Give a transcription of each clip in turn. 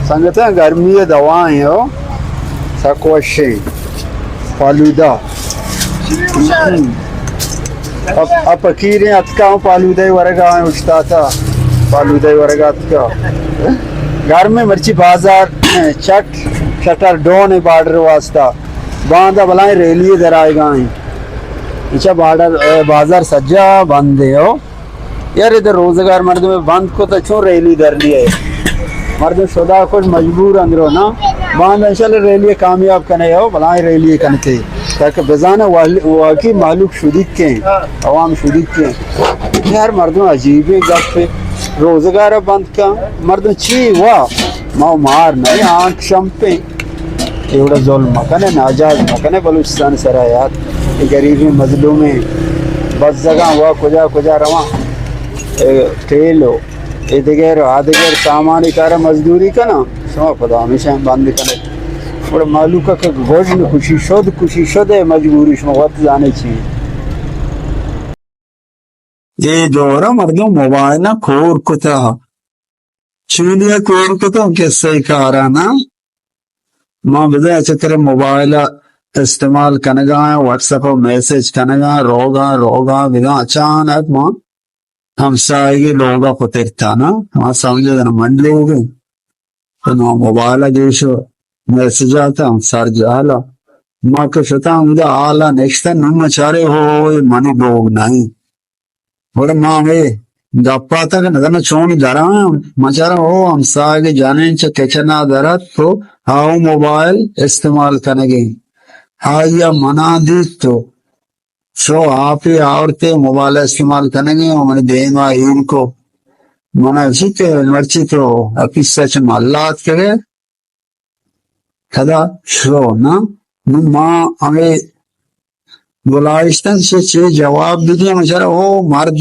سنگتاں، گرمی ءِ دوا ایں ہو، سک وش ایں۔ پالودہ۔ اب، اب فقیریں اتکا ہوں پالودہ ورگا ایں، اوشتاتا پالودہ ورگا اتکا۔ گرمی، مرچی بازار چٹ، شٹر ڈون ایں بارڈر واسطہ۔ باندا بلائیں ریلی در آئیگا ایں۔ اچھا بارڈر، اے، بازار سجا بند ایں ہو۔ یار، ادا روزگار مردم بند کت، چون ریلی در نئیت؟ مردم شدا کش مجبور اندرو نا۔ باند انشاءاللہ ریلی کامیاب کنے ہو، بلائیں ریلی کنتے۔ تاکہ بزانے والی، واقعی مہلوک شدیک کیں، عوام شدیک کیں۔ یار، مردم عجیبیں گپ ایں۔ روزگار بند کن، مردم چی وا؟ ما مار نہ، آنک شمپیں۔ اے وڑا ظلم مکنے، ناجائز مکنے بلوچستان سرا یار۔ اے غریبیں مظلومیں بزگاں وا کجا کجا رواں۔ اے ٹیل و اے دگر و آ دگر سامانی کارا مزدوری کناں، شما پدا ہمیشہ بند کنے۔ گڑا مہلوک کہ گوش نہ کشی، شد کشی، شد اے مجبوری، شما وت زانے چی۔ اے دورا مردم موبائل ءَ کور کتا۔ چونیا کور کتا؟ کسے کارا نا۔ ما بزاں چہ ترے موبائل ءَ استعمال کنگا ایں، واٹس ایپ ءَ میسج کنگا، روگا، روگا، بزاں اچانک ما ہمساہگے لوگا پترتا نا۔ ما سمجھتا نا من لوگ ایں۔ تو نوں موبائل ءَ گیش میسج آتا، ہم سر جہلا۔ ما کہ شتاں ہمدا حالا نشتہ، نوں ما چارے ہو، ہو، اے منی لوگ نہ ایں۔ گڑا ما ہمے گپ آتا کہ نزاناں چون درائیں، ما چاراں ہو ہمساہگ جنین چہ کچن ءَ در ات تو ہاؤ موبائل استعمال کنگیں۔ آئی ءَ منا دیت تو شو آپے آورتے موبائل استعمال کنگیں و منی دیما ایر کو۔ منا گوشی کہ مرچی تو آفیس ءَ چہ مہلا اتکگے، پدا شو نا۔ نوں ما ہمے گلائیشتن چہ چے جواب بدیاں؟ مچارا او مرد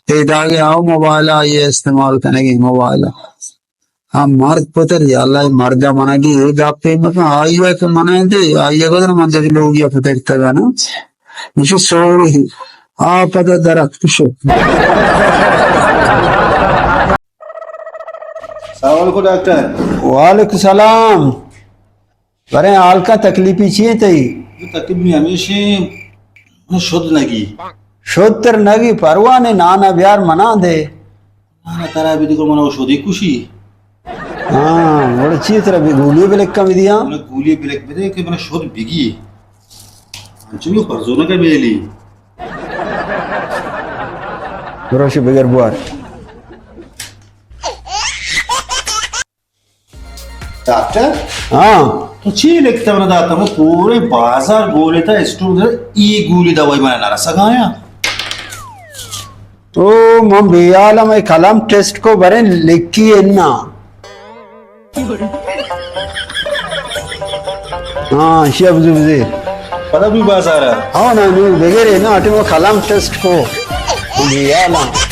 پیداگے آؤ موبائل آئی استعمال کنگیں موبائل۔ ہم مرد پتر، یا اللہ، اے مرد ءَ منا گی اے گپے مکن، آئی ءَ کہ منا دے، آئی ءَ گدر من دے لوگی ءَ پترتگا نا۔ مشو سوری آ پدا درات کشو۔ السلام علیکم ڈاکٹر۔ وعلیکم السلام۔ برے حال کا تکلیفی چی ایں تئی؟ تکلیف می ہمیش ایں، من شد نگی۔ شد تر نگی، پرواہ نے، نانا بیار منا دے۔ نانا ترا بدی کو منا شدی کشی۔ ہاں، وڑ چی ترا بی گولی بلک کم دیا؟ منا گولی بلک بدے کہ منا شد بگی۔ انچنی پرزونہ کا میلی۔ بروش بگر بوار۔ ڈاکٹر؟ ہاں۔ تو چی لکھتا منا داتا؟ من پورے بازار گولے تا اسٹور در ای گولی دوائی منا نہ رسگایا۔ تو من بیالم اے قلم ٹیسٹ کو بریں لکھی انا۔ ہاں، شی ابزو بزیر۔ پدا بھی بازار ہے۔ ہاں، نا، نو بغیر ہے نا، اٹے من قلم ٹیسٹ کو۔ من بیالم۔